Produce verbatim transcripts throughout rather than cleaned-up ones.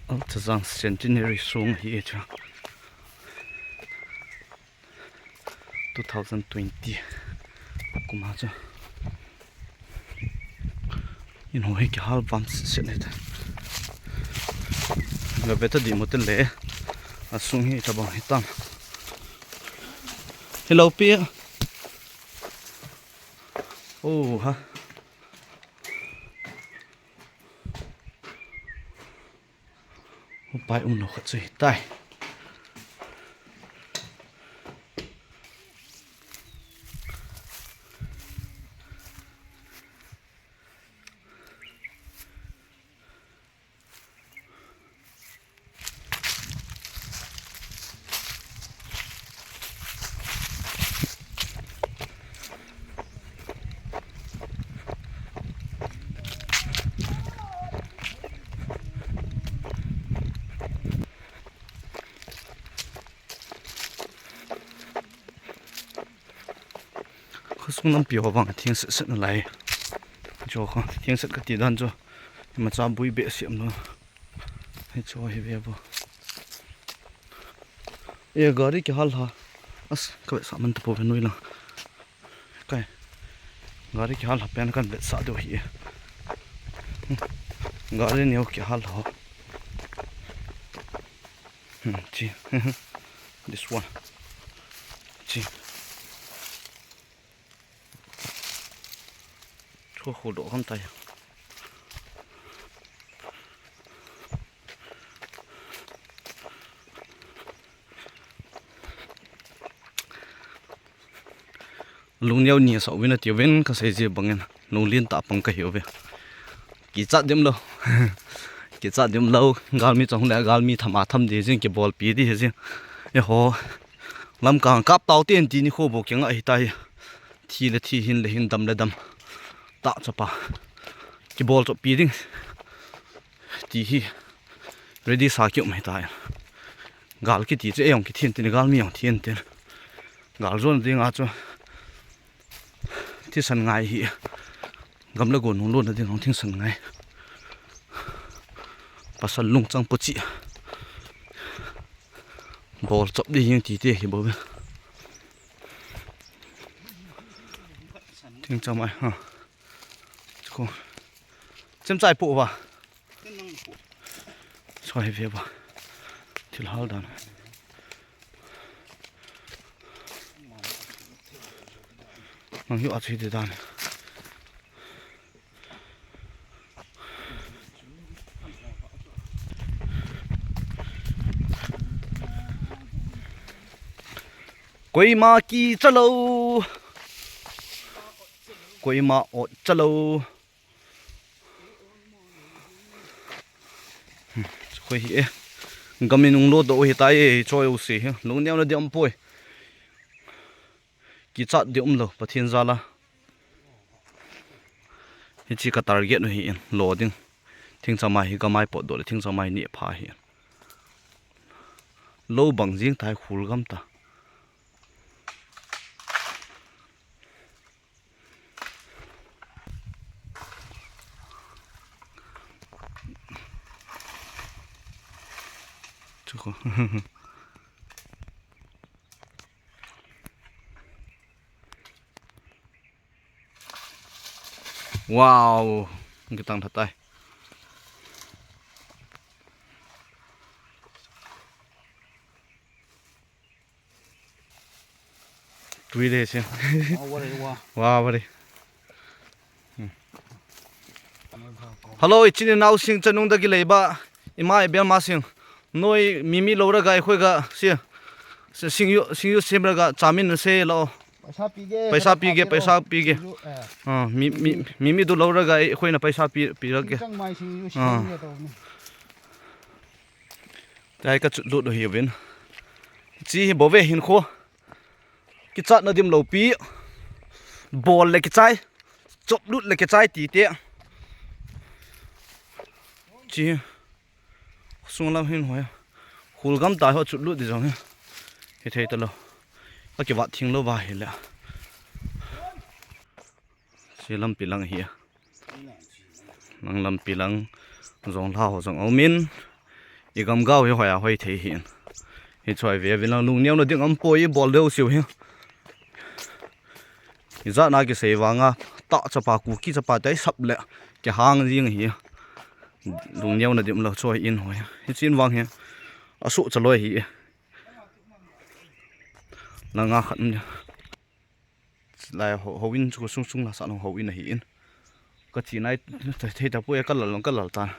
Alchazang centenary song hi e chu. Two thousand twenty kum a chu. In ho hi kihal vam sese ne ta. Ga ve ta di mo te le. A sung hi ta bang hi tam. Hello, pi. Oh, ha. Upai um lo khat chu hi tai. Khosung lampi ho vang theng set set na lai. Cho kha theng set ka ti dan chu. Ima cha bui be siam lo. Hi cho hi ve bo. E gari kihal ha. As ka ve sa man ta po ve nui la. Kai. Gari kihal ha pen kan ve sa do hi. Gari neo kihal ha. Hmm, chi. This one. Chi. Chua khu do kan tai. Lungneo ni sa uvin ati uvin ka sei ji bangin lunglen ta pang ka hi uve. Kichat dem lo. Kichat dem lo. Galmi chang le galmi thama tham di jing kibol pi di jing. E ho. Lamkang kap tau ten ti ni kho bo kinga hi tai. Thi le thi, hin le hin, dam le dam. Ta chapa. Kibol chop pi ding. Ti hi. Ready sa ki um hi tai. Gal kiti chu e jong kithin tin, galmi jong thin tin. Gal jon ding a chu. Thisan ngai hi. Gam le gon hung lona ding hung thisan ngai. Pasal lungchang pu chi. Bol chop di jing ti te hi bo be. Thingchang mai ha. Chu ko. Chemchai pu ba. Choi ve ba. Thil hal dan. Nang yu a chui de dan. Koima kicha lo. Koima ot cha lo. Koi hi e. Gamin ung lo do hi tai e, choi u si hi. Lungneo na diam poi. Kichat di um lo, Pathen jal a. Hichi ka target u hi in, lo ding. Thingchang mai hi gamai pot do le, thingchang mai ni pha hi. Lo bang jing tai khul gam ta. Chu ko. Wow, kitang that tai. Tui de se. Wa, wa, wa. Wa, wa de. Hello, ichin inao sing chanung da gilei ba. Ima ibel ma sing. Noi mimi lo ra ga ikhoi ga se. Sing yu, sing yu sem ra ga chamin se lo. Paisa pi ge, paisa pi ge, paisa pi ge. Ah, mi, mi, mimi du lo ra ga ikhoi na paisa pi, pi ra ge. Chang mai sing yu sem ge to ni. Tai ka chut lut u hi uvin. Chi hi bove hin kho. Kichat na dim lo pi. Bol le kichai. Chop lut le kichai ti te. Chi. Sung lam hin hoi. Khul gam ta ho chut lut di jong hi. Hi thei ta lo. A kivat thing lo va hi le. Si lampi lang hi a. Nang lampi lang jong la ho jong aumin. I gamgao hi hoi a hoi thei hi in. Hi choi ve vin lang lungneuna ding aum poi, i bol deu siu hi. Ijat na kisei vanga, ta chapa, Kuki chapa te sap le kihang jing hi. Lungneuna ding aum lou choi in hoi. Hi chin vang hi. Asu chaloi hi. Langa khat um nia. Lai ho, houin chu sung sung la sa long houin ahi in. Ka chi nai thei ta poi, ka lal long ka lal ta.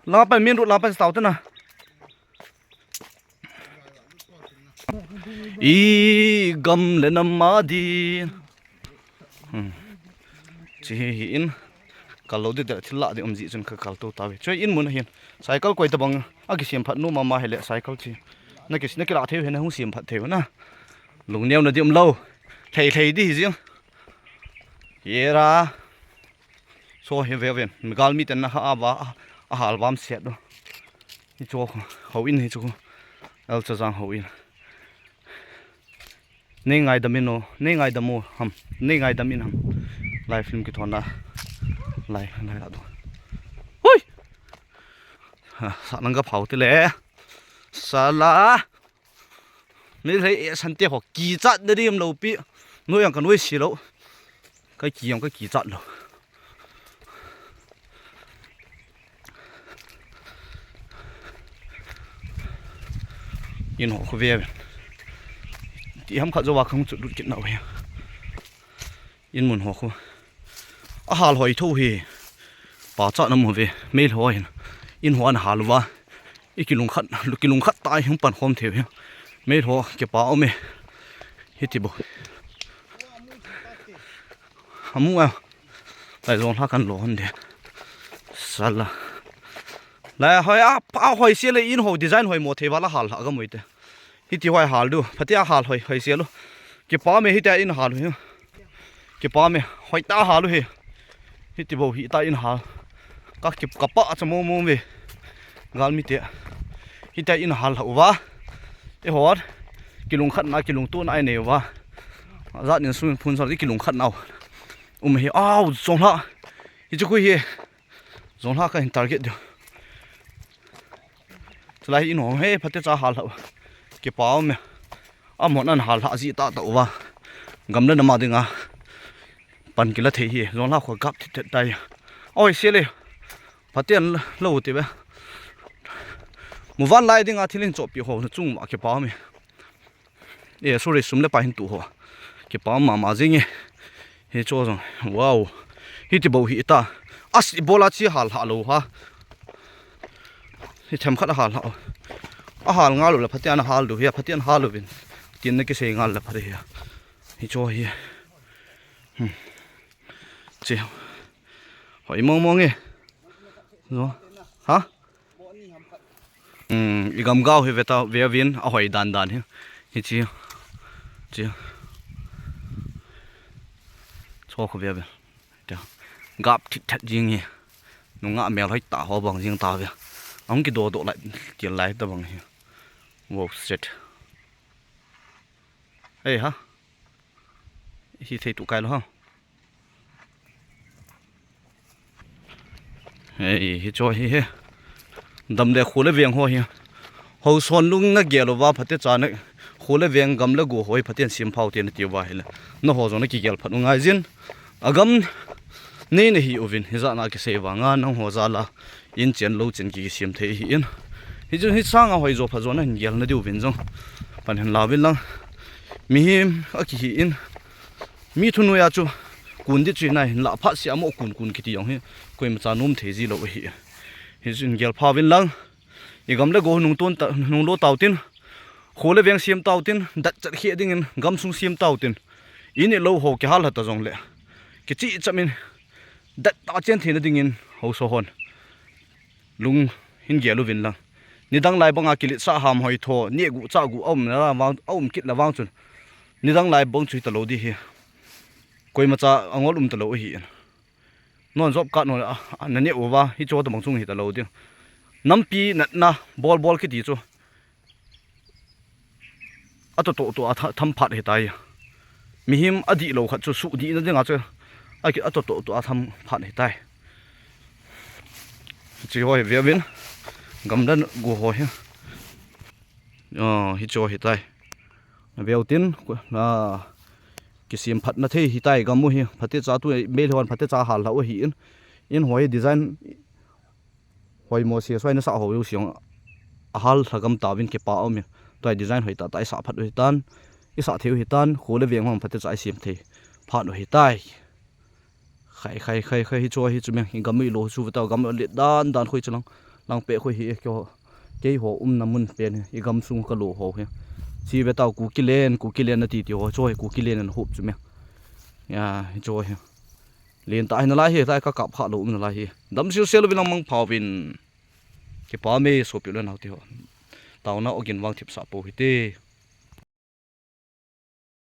La pan min ru la pan stau ta na. I gam le nam ma din. Hmm. Chi hi hi in. Kal lou di de thil la di um ji chun ka kal to ta ve. Choi in mun hin. Cycle koi ta bang a kisem phat nu mama hele cycle chi. Na kis, na kila theu he na hung sem phat theu na. Lungneuna di um lou. Thei thei di hi jing. Yera. So hi ve ven. Migal mi ten na ha a va a hal vam siat do. Hi chu houin hi chu. El Chajang houin. Nei ngaidam in o, nei ngaidam o ham, nei ngaidam in ham. Lai film kithona. Lai, lai la do. Hui! Ha, sa nang ka phau te le. Sala. Nei lei e san te ho kichat na dim lou pi. Noi ang ka noi si lou. Ka ki ang ka kichat lou. In ho khu ve. Ti ham khat jo wa khang chu lut kit na o he. In mun ho khu. A hal hoi tho hi. Pa cha na mu ve. Mei ho hin. In ho an hal va. I kilungkhat, kilungkhat ta hung pan khom theu hi. Mei ho ke pa o me. Hi ti bo. Amu a. Lai zong hla kan lo hon de. Sala. Lai hoi a, pa hoi sia le in ho design hoi mo thei va la hal ha ga mui te. Hi ti hoi hal du. Phatea hal hoi, hoi sia lo. Ke pa me hi ta in hal hi. Ke pa me hoi ta hal hi. Hi ti bo hi ta in hal. Ka kip ka pa cha mo mo me. Gal mi te. Hi ta in hal ha u va. E hor. Kilungkhat na, kilungto na ai nei u va. Zat nin sung phun sa kilungkhat na u. Um hi, au, zong hla. Hi chu khu hi. Zong hla ka hin target diu. Chulai in hong he, phate cha hal hla. Ke pa me. A mon an hal hla ji ta ta u va. Gam le nam a dinga. Pan kila thei hi. Zong hla khu gap thit thit tai. Oi, se le. Phate an lo ti ve. Mu van lai dinga thil in chop pi ho na chung ma ke pa me. E, sorry, sum le pai hin tu ho. Ke pa mama jing e. Hi cho jong. Wow. Hi ti bo hi ta. As i bola chi hal ha lo ha. Hi them khat hal ha. A hal ngal lo le phate an hal du hi, phate an hal lo vin. Tin na kisei ngal le phate hi. Hi cho hi. Hmm. Chi. Hoi mong mong e. Zo. Ha? Um, i gamgao hi veta, ve vin, a hoi dan dan hi. Hi chi. Chi. Cho khu ve ve. Tia. Gap thit that jing hi. Nunga mel hoi ta ho bang jing ta ve. Ang ki do do lai, ki lai ta bang hi. Wow, shit. Hey, ha. Hi thei tu kai lo ha. Hei, hi cho hi he. Dam le khu le veng ho hi. Ho son lung na gel uva phate cha na khu le veng gam le go hoi phate sim phau te na ti uva hi le. Na ho jong na ki gel phat u ngai jin. A gam nei na hi uvin hi ja na ki sei vanga nang ho ja la in chen lo chen ki sim thei hi in. Hi jun hi sanga hoi jo pha jo na hin gel na diu vin jong. Pan hin la vin lang. Mihem a ki hi in. Mi thu nuia chu kun di chu nai la phat sia mo kun kun kiti jong hi koima cha nom thei ji lo hi. Hi jun gel pha vin lang. I gam le go nung ton ta, nung lo tau tin. Khu le veng siam tau tin, dat chat khia dingin gam sung siam tau tin. I ni lo ho ki hal ha ta jong le. Ki chi chamin dat ta chen thei na dingin ho so hon. Lung hin gel u vin lang. Nidang lai banga kilit sa ham hoi tho, ni gu cha gu a um na la vang, a um kit la vang chun. Nidang lai bang chu hi ta lo di hi. Koima cha angol um ta lo hi. Non job card non a, a, na ne uva, hi cho ta bang chung hi ta lo di. Nampi natna, bol bol kiti chu. A to to to a tha-, tham phat hi tai. Mihem a di lo khat chu su di na dinga chu. A ki a to to to a tham phat hi tai. Hiche ho hi veuvin. Gamdan go ho hi. Ah, hiche ho hitai. Veu tin, ah, kisem phatna thei hitai gam u hi. Phatecha tu Meitei hon phatecha hal lha u ahin. In ho hi design hoimo se soi nasah ho u siang ahal lha gam tauvin kipa um in. Tua design hoi tah tah isah phat u hitan. Isah thei u hitan. Kho le veng hon phatecha isem thei phat u hitai. Khai, khai, khai, khai, hiche ho hi chu meng, i gam u i lo chu veta, gam u let dan dan khoi chu lang, lang pe khoi hi, keiho, keiho umna mun pen hi, i gam sung ka lo ho hi. Chi veta Kuki len, Kuki len nati ti ho, chu hi Kuki len an hop chu meng. Ya, hiche ho hi. Len ta hi nalai hi, lai ka kap kha lo um nalai hi. Dam sil sel uvin lang mangpha uvin. Kipa me sopi u le nao te ho. Taona ogin vang thipsah pou hite.